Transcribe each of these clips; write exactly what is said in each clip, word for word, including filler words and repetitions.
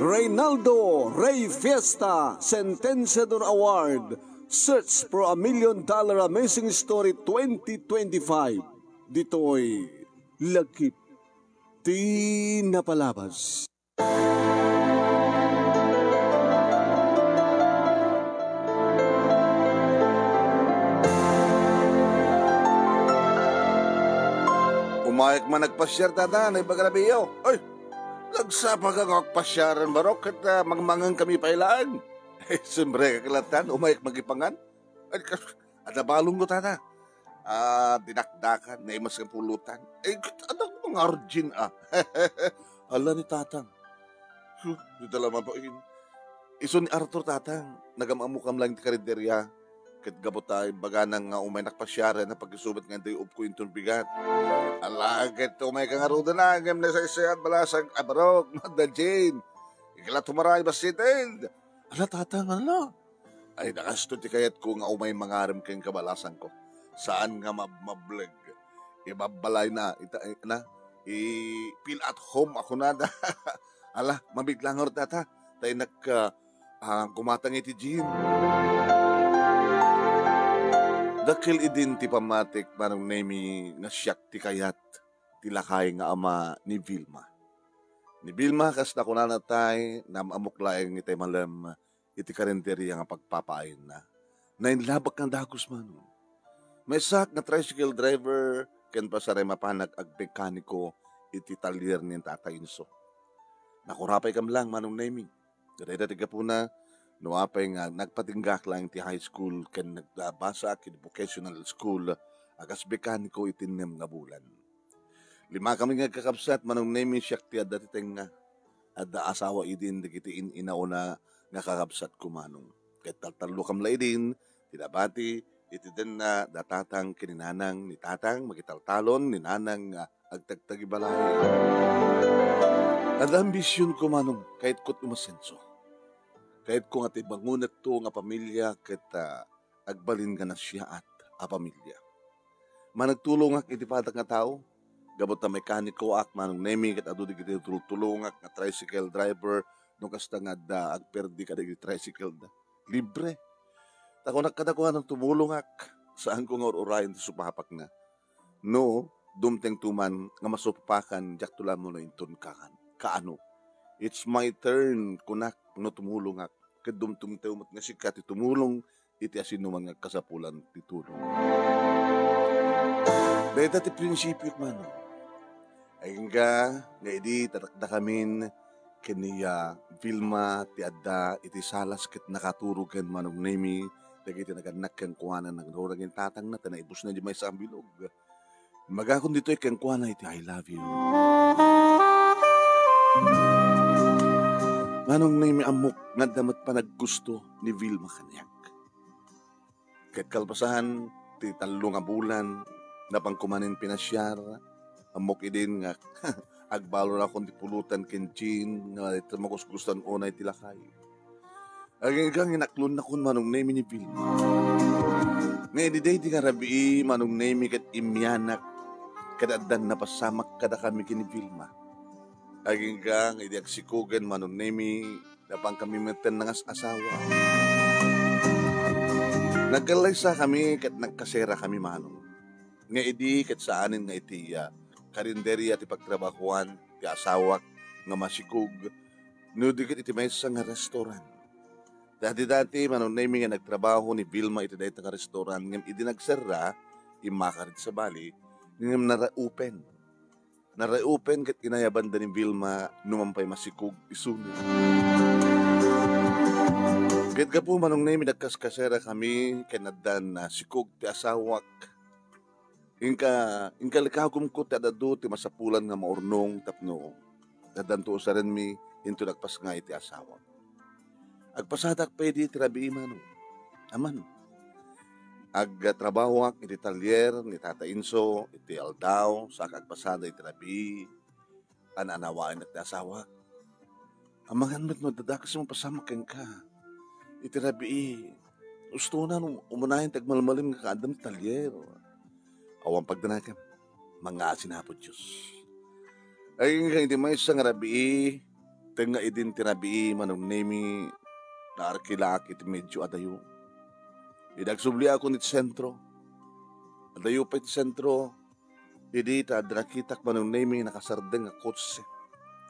Reynaldo Rey Fiesta Sentenciador Award, Search for a Million Dollar Amazing Story twenty twenty-five. Ditoy Lagip ti Napalabas. Umayek man agpasiar, tata, naimbag a rabiiyo. Ay, nagsapa ka nga agpasiaran, barok, ket, ah, mangmangan kami pay laeng. Ay, siyempre, kaklatan, umayek magipangan. Ay, kas-, adda balong ko, tata. Ah, dinakdakan, naimas nga pulutan. Eh, ano ko nga argin, ah? Ala ni tatang. Huh, di talaga mabain. Isu ni Arthur, tatang, nagamamokam lang ti karinderya. Ket gapu ta imbagana nga umay nakpasiaran a pagisubat nga day upko inton bigat. Ala, ket umay ka ngaruden, ngem nasaysayat balasang abarok, Madam Jane. Ikla tumaray, basited. Ala, tatang, ala. Ay, nakasto ti kayatko nga umay mangarem ken kabalasangko. Saan nga mab-, mableg. Ibabbalayna, ita-, eh, na, i-feel at home ako na da. Ala, mabigla nga urta ta. Tay nak-, ah, ah, kumatang iti gym. Dakkel idin ti pammatik, Manong Nemi, nga siak ti kayat ti lakay nga ama ni Vilma. Ni Vilma, kas nakunana tay, nam-amok laeng itay malem iti karinderya nga pagpapaayna. Nainlabak nga dagus, Manong. Maysaak nga tricycle driver ken pasaray mapanak agmekaniko iti talyer ni Tata Inso. Nakurapay kam lang, Manong Nemi. Dayta ti gapuna, no apay nga nagpatinggak lang ti high school ken nagbasaak iti vocational school a kas mekaniko iti nem nga bulan. Lima kami nga agkakabsat, Manong Nemi, siak ti adda ti tengnga. Adda asawa idin dagiti in-inauna nga kakabsatko, Manong. Ket taltallo kam la idin ti nabati iti denna da tatang ken ni nanang, ni tatang makitaltalon, ni nanang nga agtagtagi balay. Adda ambisionko, Manong, kayatko ti umasenso. Kayatko nga ti bangonekto nga pamilia ket, ah, agbalin nga nasiaat a pamilia. Managtulongak iti padak nga tao. Gapu ta mekanikoak, Manong Nemi, ket adu dagiti tultulongak nga tricycle driver no kasta nga adda agperdi kadagiti tricycle da. Libre. Ta kunak kadakuada, tumulongak. Saanko nga ur-urayen ti supapakna. No, dumtengto man nga masupapakan, diakto la met inton kaan-, kaano. It's my turn, kunak, no tumulongak. Ket dumtengto met nga sika ti tumulong iti asinoman nga kasapulan ti tulong. Dayta ti prinsipiok, Manong. Agingga nga idi tatakdakamin ken ni, ah, Vilma ti adda iti salas ket nakaturogen, Manong Nemi, dagiti nagannak kenkuana, nagrurag ni tatangna ta naibusna di maysa a bilog. Imbagakon ditoy kenkuana iti I love you. Manong Nemi, ammok nga adda met panaggusto ni Vilma kaniak. Ket kalpasan ti tallo nga bulan, napanko manen pinasiar. Ammok idin nga agbalonakon ti pulutan ken Jean nga ita makuskusan unay ti lakay. Agingga nga inaklonnakon, Manong Nemi, ni Vilma. Nga idi daydi nga rabii, Manong Nemi, ket immianak, ket addan napasamak kadakami ken ni Vilma. Agingga nga idi agsikogen, Manong Nemi, napankami metten nga as-asawa. Nagkallaysakami ket nagkaserakami, Manong. Nga idi ket saanen nga iti, ah, karinderya ti pagtrabahoan ti asawak nga masikog, no di ket iti maysa nga restaurant. Dati-dati, Manong Nemi, nga nagtrabaho ni Vilma iti dayta nga restaurant, ngem idi nagserra, immakarit sabali, ngem na-reopen. Na-reopen ket inayabanda ni Vilma no man pay masikog isuna. Ket gapu, Manong Nemi, nagkaskaserakami ken addan nasikog ti asawak. Inka, inkalikagumko ti ad-adu ti masapulan nga maurnong tapno addanto usarenmi inton agpasngay ti asawak. Agpasadak pay idi ti rabii, Manong. Aman, agtrabahoak iti talyer ni Tata Inso iti aldaw, saka agpasada iti rabii, an-anawaen ti asawak. Amangan met no adda dakes a mapasamak kenka. Iti rabii, ustonan, um-, umunayen ti agmalmalem nga kaaddam ti talyer. Awan pagdanagem, mangngaasin Apo Dios. Agingga iti maysa nga rabii, tengnga idin ti rabii, Manong Nemi, naarkilaak iti medio a dayo. Idi agsubliakon iti sentro, adayo pay iti sentro, idi ta adda nakitak, Manong Nemi, nakasardeng a kotse.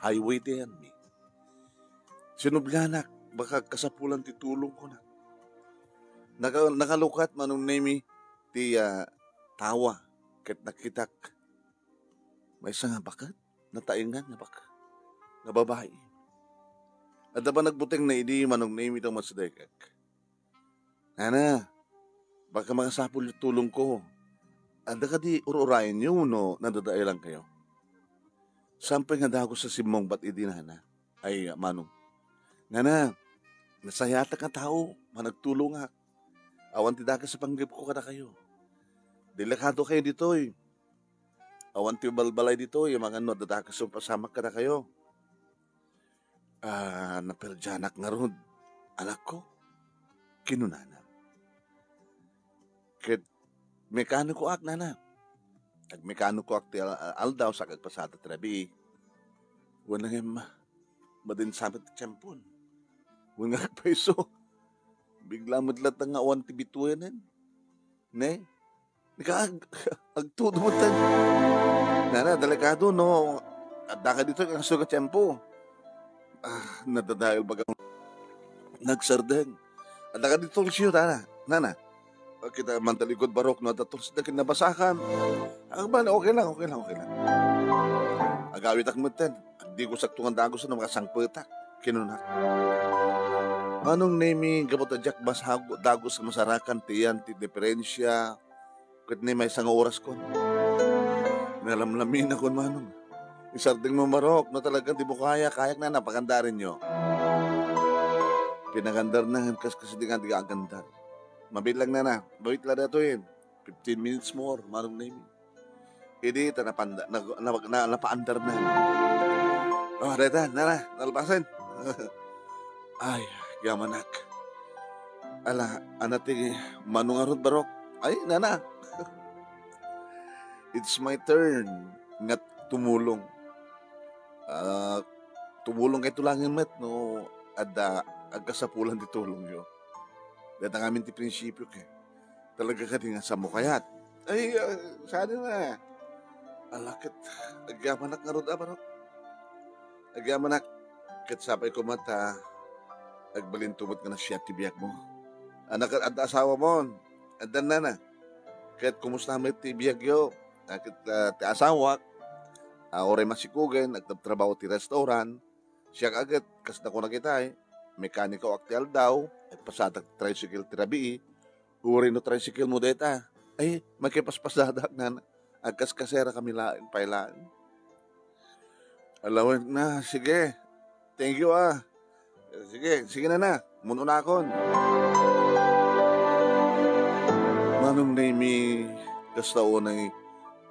Highway ti ayanmi. Sinublianak, baka agkasapulan ti tulong, kunak. Naka-, nakalukat, Manong Nemi, ti, ah, tawa, ket nakitak maysa nga baket, nataengan nga bak-, nga babai. Adda pay nagbutengna idi, Manong Nemi, ta umasidegek. Nana, baka makasapul ti tulongko. Adda kadi ur-urayenyo wenno nadadaelankayo? Saan pay nga dagus a simmungbat idi, nana. Ay, manong. Nana, nasayatak nga tao, managtulongak. Awan ti dakes a panggepko kadakayo. Delikadokayo ditoy. Awan ti balbalay ditoy, amangan no adda dakes a mapasamak kadakayo. Ah, naperdianak ngarud, anakko, kinunana. Ket mekanikoak, nana. Agmekanikoak ti al-, aldaw sa agpasada ti rabii. Wen ngem, madin sa met ti tiempon. Wen nga agpayso. Bigla met latta nga awan ti bituenen. Ne? Ika ag-, agtudo met. Nana, delikado no adda ka ditoy nga tiempo. Ah, nadadael baga. Nagsardeng. Adda ka ditoy siyo, nana. Nana. Kita mantalikod barok no adda tools da kinabasakan. Ang bale, okay lang, okay lang, okay lang. Agawitak metten. Agdigos agtungan dagus no makasangpetak. Kinunak. Manong Nemi, gapu ta diak mas hago-, dagus masarakan ti yan ti diferensya. Ket ni maysa nga oras kon. Nalamlaminakon, manong. Isardeng mo barok, no talagang di mo kaya, kayak na, napagandaren yo. Pinagandarna ngem kas-, kas di nga di agandar. Mabilang na na, bawit la datoy. Fifteen minutes more, manong Nemi. Idi ta napanda-, nag-, na-, na-, napaandar na. Oh, dayta, nara, nalpasen. Ay, yamanak. Ala, ana ti manong arud barok. Ay, nana. It's my turn nga tumulong. Ah, tumulong kay tulangen met no adda agkasapulan ti tulongyo. Dayta ngamin ti prinsipyo kay. Talaga kadi nga samo kayat? Ay, ah, saan na? Ala ket, agyamanak ngarud a barok. Agyamanak, ket sapay koma ta agbalinto met nga nasiat ti biagmo. Anak, adda asawamon, adda nana. Ket kumusta met ti biagyo? Ah, ket, ah, ti asawak, ah, uray masikugen, agtrabtrabaho ti restaurant. Siak a ket, kas nakunak itay, mekaniko ak ti aldaw, agpasadak ti tricycle ti rabii, uray no tricycle mo dayta. Ay, makipaspasadak na, agkaskasera kami laeng pay laeng. Alawen na, sige. Thank you, ah. Sige, sige na na. Mununakon. Manong Nemi, kasta unay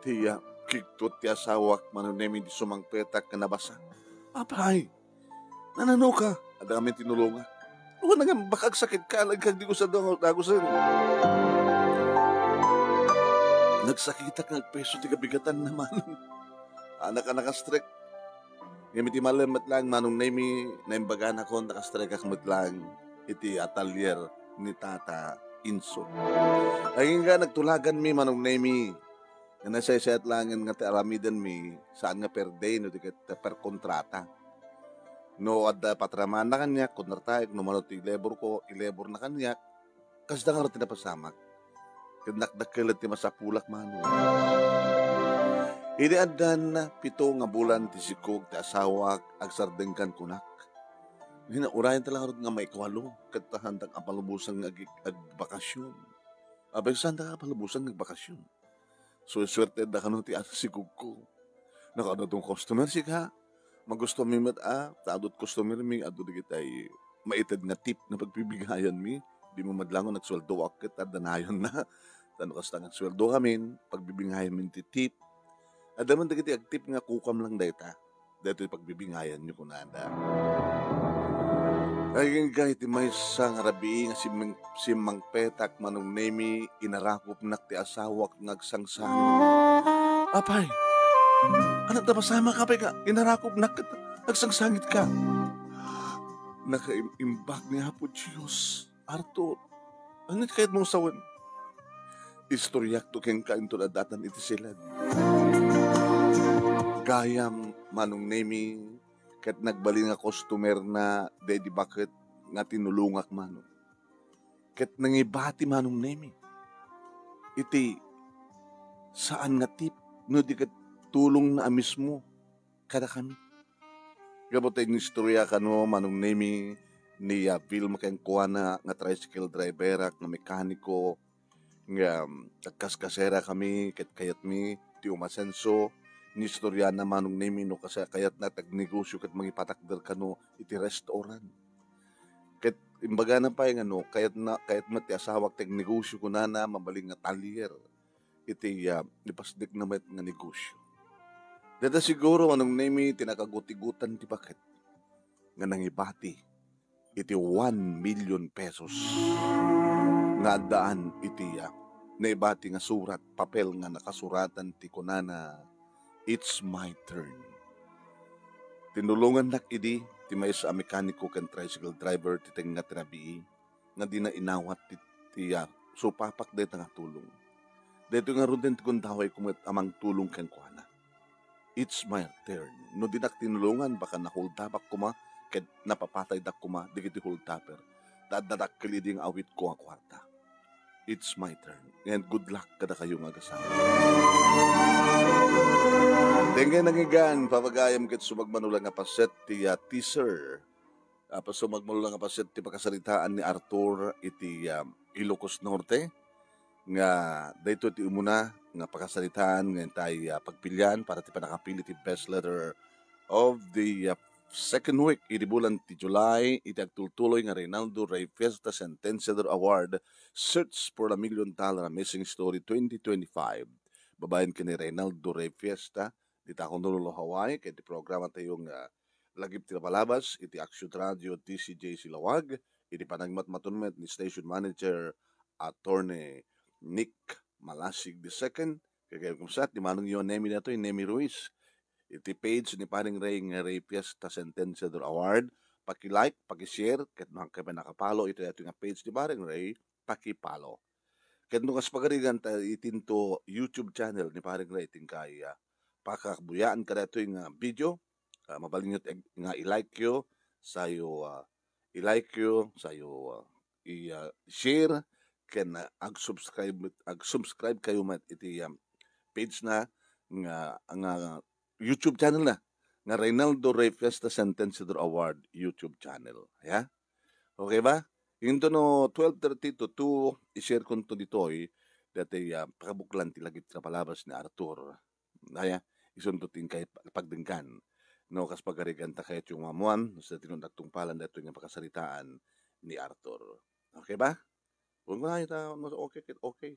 ti, ah, kigtot ti asawak, Manong Nemi, di sumangpetak nga nabasa. Apay, nanano ka? Adda kami tinulonga. Wala nga, baka agsakit ka, alagkag di ko sa dango-, dagusen. Nagsakitak nga agpeso ti kabigatan na, manong. Anak a nakastrek. Ngem iti malem met laeng, Manong Nemi, naimbaganakon, nakastrek ak met laeng iti atalier ni Tata Inso. Agingga nagtulaganmi, Manong Nemi, nga nasaysayat laengen nga ti aramidenmi, saan nga per day no di ket per kontrata. No adda patramanna kaniak, kontrataek, no mano ti ilebor ko, ilebor na kaniak, kasda ngarud ti napasamak. Ket nakdakkel ti masapulak, manong. Idi addan pito nga bulan ti sikog ti asawak, agsardengkan kunak. Nina, urayen ta la ngarud nga maikawalo, ket ta saandak a palubosan nga ag-, agbakasyon. Apay, saandak a palubosan nga agbakasyon? Suersuerte da kano ti asikogko. Nakaadda customer sika. Magusto mi met a, ta adu ti customer mi, adu dagiti maited nga tip nga pagbibigayan mi. Di mo madlangon agsueldoak ket adda nayon na. Ta no kasta nga agsueldo kamin, pagbibigayan mi ti tip. Adda man dagiti agtip nga kukam lang dayta. Daytoy pagbibingayan yo, kunada. Ay, inggay ti maysa nga rabii nga simmang-, simmangpetak, Manong Nemi, inarakupnak ti asawak nga agsangsangit. Apay, Anak, napasamak ka pay nga inarakobnak ket agsangsangitka. Nakaim-imbag ni Apo Dios, Arthur. Ania ti kayatmo sawen? Istoriakto kenka inton addaatan iti siled. Gayam, Manong Nemi, ket nagbalin nga customerna daydi baket nga tinulongak, Manong. Ket nangibati, Manong Nemi, iti saan nga tip no di ket tulongna a mismo kadakami. Gapu ta inistorya kano, Manong Nemi, ni, ah, Vilma kenkuana nga tricycle driverak nga mekaniko, nga, um, agkaskasera kami ket kayatmi ti umasenso. Inistoriana, Manong Nemi, no kasa-, kayatna ti agnegosyo ket mangipatakder kano iti restaurant. Ket imbagana pay nga no kayatna, kayat met ti asawak ti agnegosyo, kunana, mabalin nga talyer iti, ah, ipasdekna met nga negosyo. Dayta siguro, Manong Nemi, ti nakagutigutan ti baket nga nangibati iti one million pesos nga addaan iti, ah, naibati nga surat, papel nga nakasuratan ti kunana, "It's my turn." Tinulongannak idi ti maysa a mekaniko ken tricycle driver ti tengnga ti rabii nga dina inawat ti, ti, ah, supapak dayta nga tulong. Daytoy ngaruden ti gundawayko met a mangtulong kenkuana. It's my turn. No dinak tinulongan, baka nahuldabak koma ket napapataydak koma dagiti huldapper. Ta adda dakkel idi nga awitko nga kuarta. It's my turn. And good luck kadakayo nga agasawa. Denggen nangigan, papagayam ket sumagmamano la nga paset ti, ah, teaser. Ah, sumagmamano la nga paset ti pakasaritaan ni Arthur iti, ah, Ilocos Norte. Nga daytoy ti umuna nga pakasaritaan nga intay, ah, pagpilian para ti pannakapili ti best letter of the, ah, second week idi bulan ti July iti agtultuloy nga Reynaldo Rey Fiesta Sentenciador Award, Search for a Million Dollar Missing Story twenty twenty-five. Babaen ken ni Reynaldo Rey Fiesta, dita Honolulu, Hawaii, ket ti programa tayo nga Lagip ti Napalabas iti Action Radio D C J C Lawag, iti panagmatmaton met ni Station Manager Attorney Nick Malasig the second. Kagayam kumusta, ti manong yo Nemi datoy, Nemi Ruiz. Iti page ni Paring Ray nga Ray Fiesta Sentenciador Award, paki-like, paki-share, ket no kayat naka-follow ito, ito nga page ni Paring Ray, paki-follow. Ket no kas pagarigan ta itinto YouTube channel ni Paring Ray, iting kay, ah, pakakabuyaan ka datoy nga video, ah, mabalin yo nga i-like yo, sayo, ah, i-like yo, sayo, ah, i, ah, share, ken, ah, ag-subscribe, ag-subscribe kayo met iti, um, page na nga, nga YouTube channel na, nga Reynaldo Rey Fiesta Sentenciador Award YouTube channel. Ya? Okay ba? Into no twelve thirty to two, i-share ko nto ditoy, dati, ah, pakabuklan ti lagip ti napalabas ni Arthur. Aya, isunto ti inkay pagdenggan. No, kas pagarigan ta kayo ti umamuan, sa tinun agtungpalan daytoy nga pakasaritaan ni Arthur. Okay ba? Kung wala ita, mas okay, ket okay.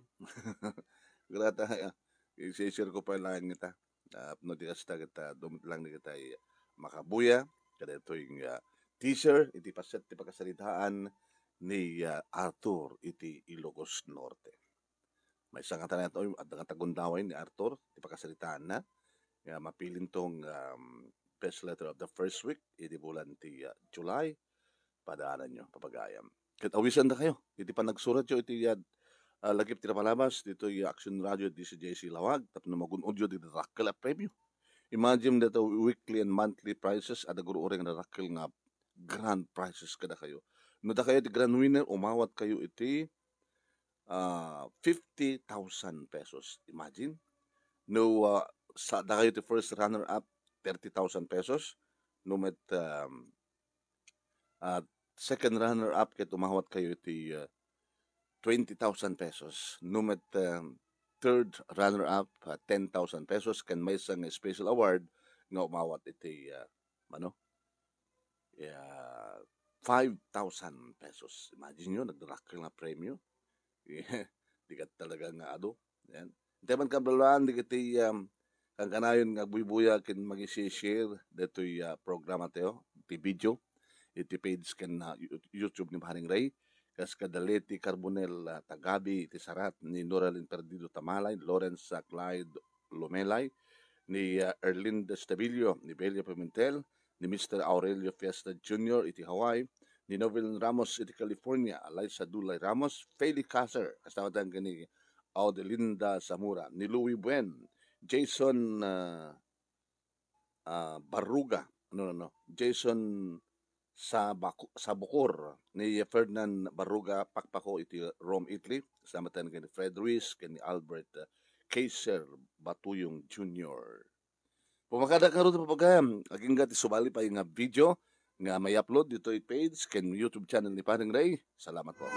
Grata, ah, i-share ko pa lang ita. Ah, no di kasta kita, dumit lang di kita i-, makabuya, kadaytoy nga teaser, iti paset ti pakasaritaan ni, ah, Arthur iti Ilocos Norte. Maysa nga tanan, oy, adda nga tagundaway ni Arthur, ti pakasaritaanna, nga mapilinto nga, um, best letter of the first week, idi bulan ti, ah, July, padaananyo, papagayam. Ket awisan da kayo, iti panagsuratyo, iti, ah, ah, lagip ti napalabas, ditoy Action Radio, D C J C Lawag, tapno magun-odyo di dakkel a premio. Imagine that weekly and monthly prizes, adda gur-ureng nga dakkel nga grand prizes kada kayo. No da kayo ti grand winner, umawat kayo iti ah, fifty thousand pesos. Imagine, no, ah, sa, da kayo ti first runner-up, thirty thousand pesos. No met, um, ah, second runner-up, ket umawat kayo ti, ah, twenty thousand pesos. No met, um, third runner-up, ah, ten thousand pesos. Ken maysa nga special award nga umawat iti, ah, ano, ya, five thousand pesos. Imagine nyo, nagdadakkel nga premyo. Di ka talaga nga adu. Yan. Iti man kabalaan, di kiti, um, kankanayon nga agbuybuya ken mag-share ditoy, ah, programa tayo, iti video, iti page ken, ah, You-, YouTube ni Paring Ray. Kas kada Leti Carbonel, ah, Tagabi, iti Sarat, ni Noralyn Perdido Tamalay, Lawrence, ah, Clyde Lumelay, ni, ah, Erlinda Stabilio, ni Belia Pimentel, ni Mister Aurelio Fiesta Junior iti Hawaii, ni Novelin Ramos iti California, Eliza Dulay Ramos, Feli Caser, kasta met ken ni Audelinda Zamora, ni Louie Buen, Jason, ah, ah, Barruga, no, no, no, Jason Sabaco-, Sabocor, ni Ferdinand Barruga Pakpako iti Rome, Italy, kasta met ken ni Fred Ruiz, ken ni Albert, ah, Caser Batuyong Junior. Pumakada ngarud, papagayam, agingga ti subali pay nga video nga mai-upload ditoy page ken YouTube channel ni Paring Ray. Salamat po.